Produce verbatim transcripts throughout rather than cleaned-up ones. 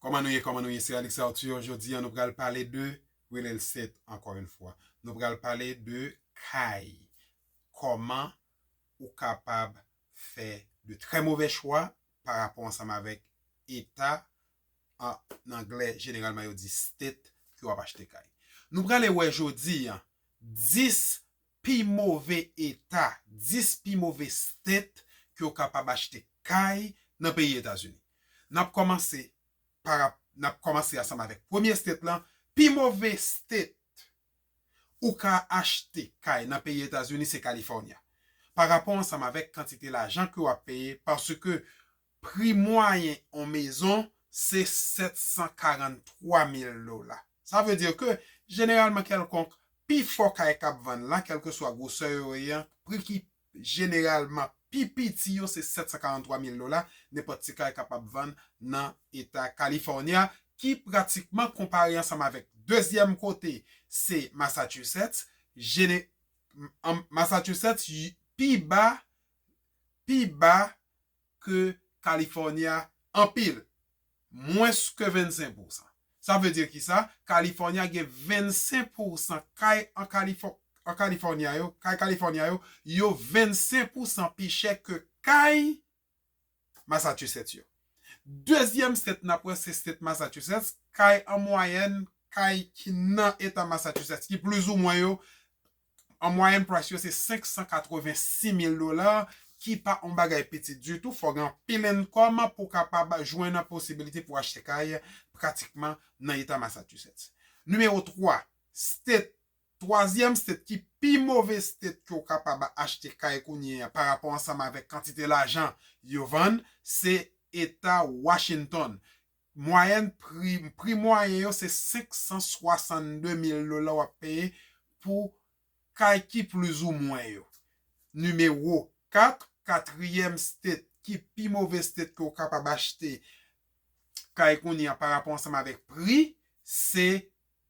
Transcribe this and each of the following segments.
Kòman nou ye, kòman nou ye? Se Alix Arthur. Jodi a, nou pral pale de real estate, ankò yon fwa. Nou pral pale de kay. Kòman ou kapab fè de trè move chwa pa rapò ansanm avèk eta, an, an anglè, jeneralman, yo di state, ke w ap achte kay. Nou prale wè jodi a dis pi move eta, dis pi move state ke w kapab achte kay nan peyi Etazini. N ap kòmanse pa rap-, n ap kòmanse ansanm avèk premye state lan. Pi move state ou ka achte kay nan peyi Etazini se California. Pa rapò ansanm avèk kantite lajan ke w ap peye, paske pri mwayen yon mezon se sèt san karant twa mil dola. Sa vle di ke, jeneralman kèlkonk, pifò kay k ap vann la, kèlkeswa gwosè yo ye an, pri ki jeneralman pi piti yo se sèt san karant twa mil dola, nenpòt ti kay kapab vann nan eta California, ki pratikman konpare ansanm avèk dezyèm kote, se Massachusetts. Jene-, an, Massachusetts, y-, pi ba, pi ba ke California anpil, mwens ke vennsenk pousan. Sa vle di ki sa? California gen vennsenk pousan kay an Kalifò-, an California yo, kay California yo, yo vennsenk pousan pi chè ke kay Massachusetts yo. Dezyèm state n ap wè se state Massachusetts, kay an mwayèn, kay ki nan eta Massachusetts, ki plizoumwen yo, an mwayèn price yo se senk san katreven sis mil dola, ki pa yon bagay piti ditou. Fò gen anpil income pou kapab jwenn posibilite pou achte kay pratikman nan eta Massachusetts. Nimewo twa, state, twazyèm state ki pi move state ke w kapab achte kay kounye a pa rapò ansanm avèk kantite lajan yo vann, se eta Washington. Mwayèn pri, pri mwayen yo se senk san swasannde mil dola w ap peye pou kay ki plizoumwen yo. Nimewo kat, katriyèm state ki pi move state ke w kapab achte kay kounye a pa rapò ansanm avèk pri, se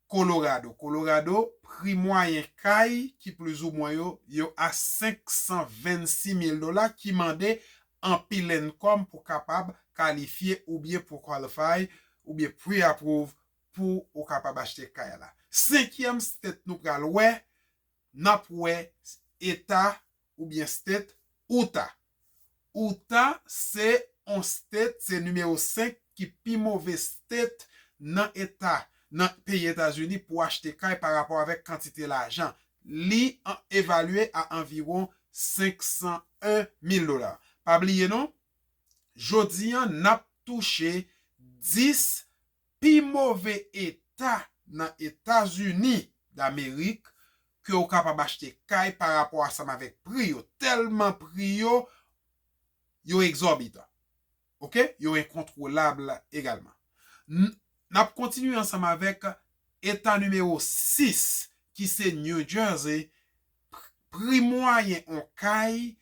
Colorado. Colorado, pri mwayen kay ki plizoumwen yo, yo a senk san vennsis mil dola, ki mande anpil income pou kapab kalifye oubyen pou qualify oubyen pre-approve pou ou kapab achte kay la. Senkyèm state nou pral wè, n ap wè eta oubyen state Utah. Utah se yon state, se nimewo senk ki pi move state nan eta, nan peyi Etazini pou achte kay pa rapò avèk kantite lajan. Li an, evalye a anviwon senk san en mil dola. Pa bliye non, jodi a n ap touche dis pi move eta nan Etazini Damerik ke w kapab achte kay pa rapò ansanm avèk pri yo, tèlman pri yo, yo egzòbitan. Oke? Yo enkontwolab egalman. N-, n ap kontinye ansanm avèk eta nimewo sis, ki se New Jersey. Pri mwayen yon kay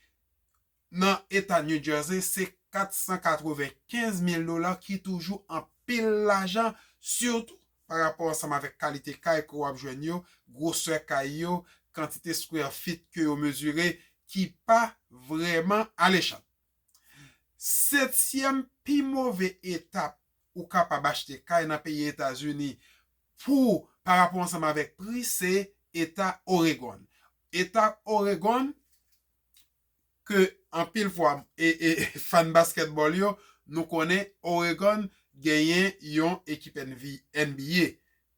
nan eta New Jersey se kat san katrevenkenz mil dola, ki toujou anpil lajan, sitou pa rapò ansanm avèk kalite kay ke w ap jwenn yo, gwosè kay yo, kantite square feet ke yo mezire, ki pa vrèman alechan. Setyèm pi move eta ou kapab achte kay nan peyi Etazini pou, pa rapò ansanm avèk pri, se eta Oregon. Eta Oregon, ke anpil fwa, e, e, fan basketball yo, nou konnen Oregon genyen yon ekip N B A,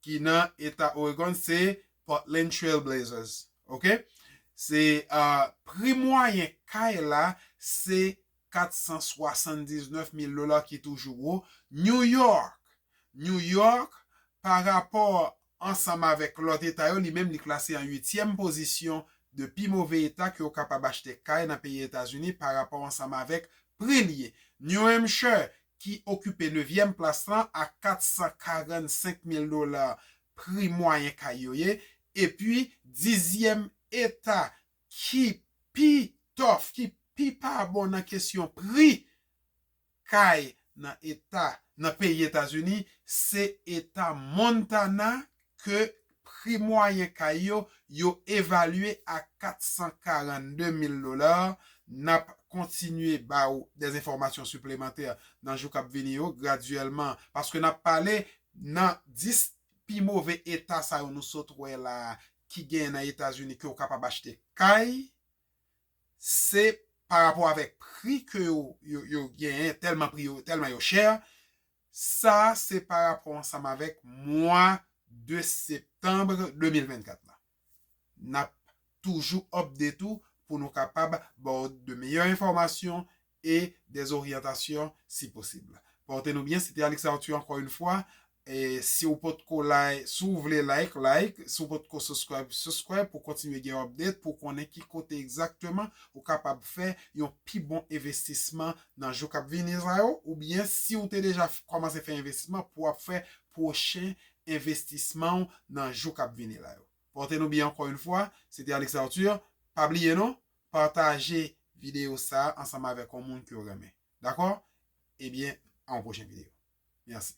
ki nan eta Oregon, se Portland Trail Blazers. Oke? Se, ah, pri mwayen kay la, se kat san swasanndiznèf mil dola, ki toujou wo. New York, New York, pa rapò ansanm avèk lòt eta yo, li menm li klase an uityèm pozisyon de pi move eta ke w kapab achte kay nan peyi Etazini pa rapò ansanm avèk pri li ye. New Hampshire, ki okipe nevyèm plas lan a kat san karannsenk mil dola pri mwayen kay yo ye, epi dizyèm eta ki pi tough, ki pi pa bon nan kesyon pri kay nan eta, nan peyi Etazini, se eta Montana, ke pri mwayen kay yo, yo evalye a kat san karannde mil dola, n ap kontinye ba ou dè enfòmasyon siplemantè nan jou k ap vini yo, gradyèlman, paske n ap pale nan dis pi move eta sa yo nou sot wè la a, ki genyen nan Etazini, ke w kapab achte kay, se pa rapò avèk pri ke yo, yo, yo genyen, tèlman pri yo, tèlman yo chè. Sa se pa rapò ansanm avèk mwa de septanm de mil vennkat la. N ap toujou update ou pou nou kapab ba w de meyè enfòmasyon e dè zoryantasyon si posib. Pòte nou byen, se te Alex Arthur ankò yon fwa. E si w potko like, si w vle like, like. Si w potko subscribe, subscribe pou kontinye gen update, pou konnen ki kote egzakteman ou kapab fè yon pi bon envestisman nan jou k ap vini sa yo, oubyen si w te deja f-, kòmanse fè envestisman, pou w ap fè pwochen envestisman w nan jou k ap vini la yo. Pòte nou byen ankò yon fwa, se te Alex Arthur. Pa bliye non, pataje videyo sa a ansanm avèk yon moun ke w renmen. Dakò? Ebyen, a yon pwochen videyo. Mèsi.